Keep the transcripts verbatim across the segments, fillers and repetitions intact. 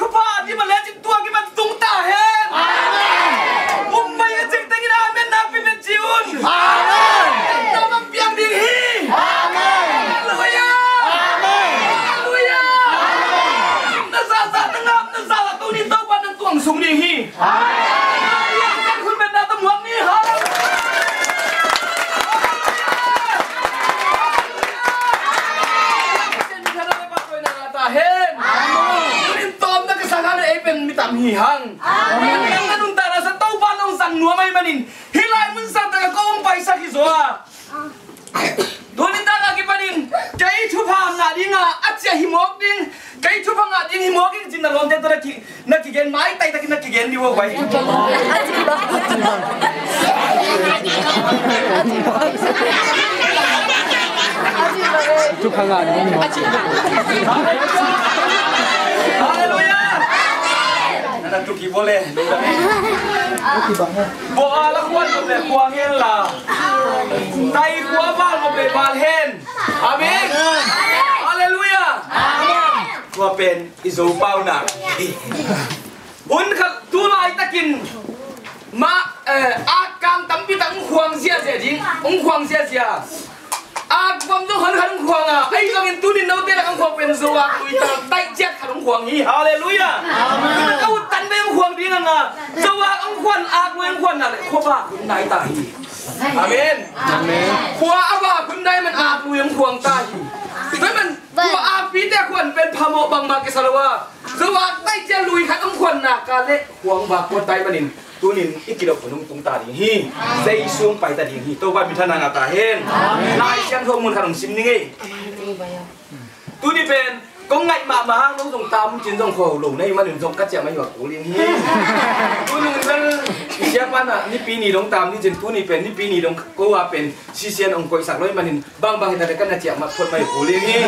thupha a dim a lecin tua kipan tung ta hen. Amen. Mumbai a cik tengin amen nakpi pen ci un. Amen. Tua bang piang ding hi. Amen. Halleluia. Amen. Halleluia. Amen. Na zahzah na ngap na zahzah ko ni Topa nang tuang sung ding hi. Amen. Amen. Kan hun pen na tamuak ni. Halleluia. Halleluia. Amen. Tunin tawmna ka sang hang ei pen mi tam hi hang. Amen. Nang na nuntakna sa Topa nong zang nuam ahih manin hih lai mun sangtak ah kong paisak hi zaw a. Tunin tak a kipanin kei thupha ngah ding a, a ciah hi mawk ding, kei thupha ngah ding hi mawk ding cin na lawmte tawh na ki, na kigen maitai takin na kigen ding uh a pai. Thupha ngah ding. Halleluia. Na tuki bole. Bua la kuan le kuang hen la. Tai kua val mo pe val hen. Amen. Halleluia. Amen. Tua pen i Zo pau na. Hun khat tu laitakin ma, eh, a kang tampi tak hong khuang ziazia ding, hong khuang ziazia. Ak bom zong khan khan hong khuang a, ei zongin tunin note lak hong khuang pen Zo ak lui tak taih ciat khan hong khuang hi. Halleluia. Amen. Ka ut tan bei hong khuang ding a nga, Zo ak hong khuan, ak lui hong khuan na le khua vak hun nai ta hi. Amen. Amen. Khua a vak hun nai man ak lui hong khuang ta hi. Tua man khua akpite khuan pen phamawh bangmah kisa lo a, Zo ak taih ciat lui khat hong khuan nak a le khuang vak khuan tai manin tunin i kidop hun hong tung ta ding hi. Jesu hong pai ta ding hi. Topa minthanna ngah ta hen. Lai Siangtho mun khat hong sim ning ei. Tuni pen kong ngaih mahmah hang nong zong tam cin zong kho lo na hi manin zong ka ciah mai hi a kul ding hi. Tuni pen i siapa na nipi ni dong tam ni cin tuni pen nipi ni dong ko a pen sisian hong koihsak lo hi manin bangbang hi ta le kan na ciah mat phot mai kul ding hi.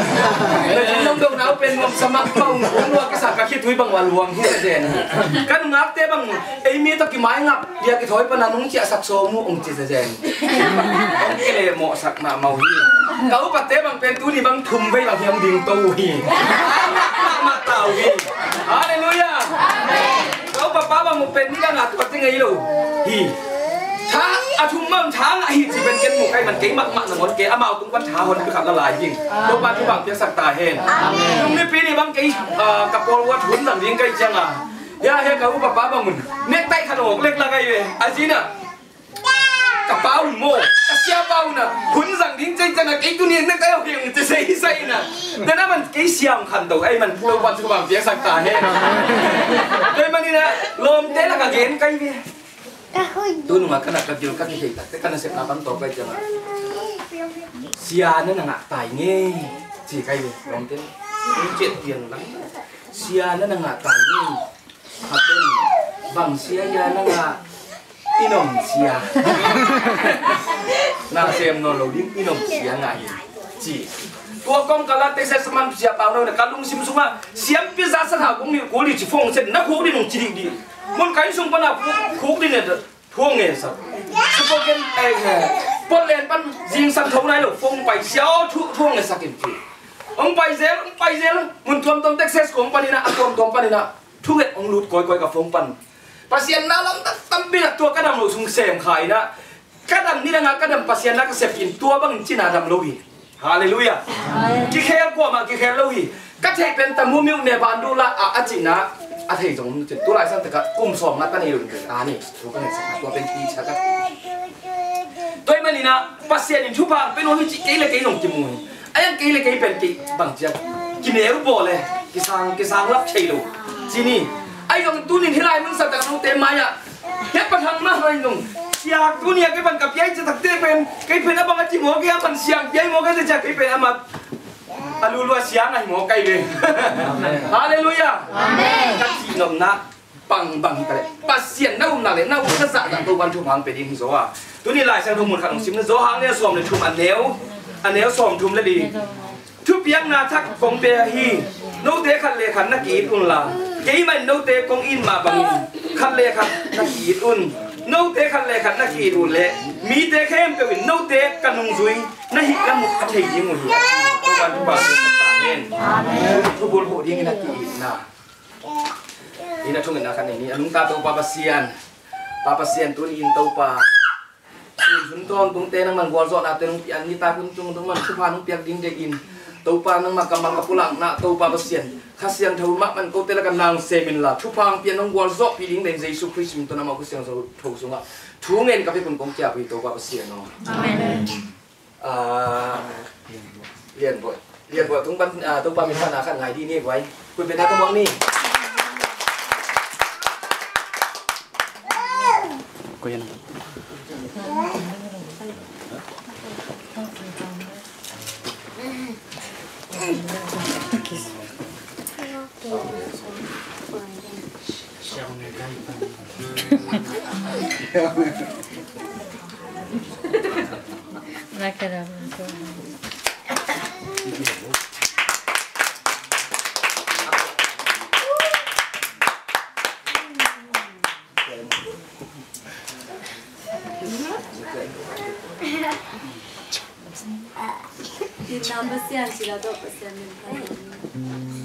Na cin nong dong nau pen nuam sa mak pau nong nuam ka sa ka khitui bang wa luang hi ta zen. Kan ngakte bang ei mi tawh kimai ngap dia kithawi pana nong ciahsak sawm uh hong ci zen. Hong kile mawhsak mahmah uh hi. Ka upate bang pen tuni bang thum vei bang hiam ding to uh hi. Mahmah ta uh hi. Halleluia. Ka upa pa bang mu pen ni ka ngah tua ti ngei lo hi. Tha a thum man tha ngah hi ci pen ken mu kai man kei mahmah nangawn kei amau tung pan tha hon pi khat la lai ding. Topa thupha piaksak ta hen. Amen. Nung nipi ni bang kei, ah, ka pawl uat hun zang ding kai ciang a. Ya he ka upa pa bang un. Nek tai khat ong lek la kai ve. A zina. Ka pa un mo. Ka sia pa un a. Hun zang ding cei ciang a kei tu ni nek tai ong hi ong ci sei sei na. Na na man kei siam khan to ai man Topa thupha piaksak ta hen. Kei man ni na lom te la ka gen kai ve. Tu nungah ka nak ka gil ka kihei takte ka nasepna pan tawk kai ciangah sia na na ngah tai ngei ci kai ve lawmte. Tung ciat pian lang sia na na ngah tai ngei. Haten bang sia ia na ngah i nom sia. Na sem nawn lo ding i nom sia ngah hi. Ci. Tua kong ka la Texas man sia pau no na ka lungsim sungah siampi za sa thau kong ni kul di ci fong sen na khuk di nung ci ding di. Mun ka inn sung pana khuk di ne thu ngen sak. Supoken ai he. Pot len pan zing san tho nai lo fong pai sia thu thu ngen sak in ci. Ong pai zel ong pai zel mun tuam tuam Texas kong panina a tuam tuam panina thu ngen ong lut koi koi ka fong pan. Pasian na lam tak tam bi na tua ka dam lo sung sem khai na. Ka dam ni dang a ka dam Pasian na ka sep in tua bangin cina dam lo hi. Halleluiah. Kikhel kuamah kikhel lo hi. Ka theih pen tamu miu ne bandu la a a cina a thei zong cin tu lai sang taka kum sawm nga ta nei lo hi. A ni tu ka ngai sak tua pen pi sa ka. Tua hi manina Pasian in thupha pen ong hi ci kei le kei zong kimu hi. A yang kei le kei pen kei bang ciang kineu bawl le kisang kisang lap thei lo. Ci ni. Ai zong tunin hilai mun sa tak nung te mai ah. Hia pa thang mah hai nung. Siak tu nia kei pan ka piai ci takte pen kei pen a bang a ci maw kei a pan siang piai maw kei te cia kei pen a mat. A lulu a siang ai maw kai ve. Halleluiah. Amen. Ka ci nopna pang bang hi ta le Pasian na um na le na um na zah zah to wan thu mang pe ding hi zaw a. Tuni Lai Siangtho mun khat hong sim na zaw hang ne sawm le thum a neu a neu sawm thum le li. Thupiakna thak kong pia hi. Note khat le khat na ki-it unla keimah in note kong it mah bangin khat le khat na ki-it un. Note khat le khat na ki-it uh leh mite khempeuh in note ka nungzui na hih na muh a thei ding uh hi. Amen. Thubul huh dingin a ki-itna. Ina thungetna khat nei ni a nungta Topa Pasian. Pa Pasian tuni in Topa Sun sun tawntung te nangman gualzawhnate nong piak nitak hun tung nangman thupha nong piak ding deihin Topa nangmah kammal ka pulakna Topa Pasian Kha Siangtho mahmah kote laka nang sem inla thupha hong pia nong gualzawhpih ding deihin Jesu Khrist min tawh nangmah Kha Siangtho sungah thu ngen ka pia kun kong kiap hi Topa Pasian aw. Amen. Ah, Lian Boih. Lian Boih, tung pan, ah, Topa min pana khat ngai di ni, Boih. Kui pen na tung wang ni. Kui na.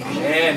Amen.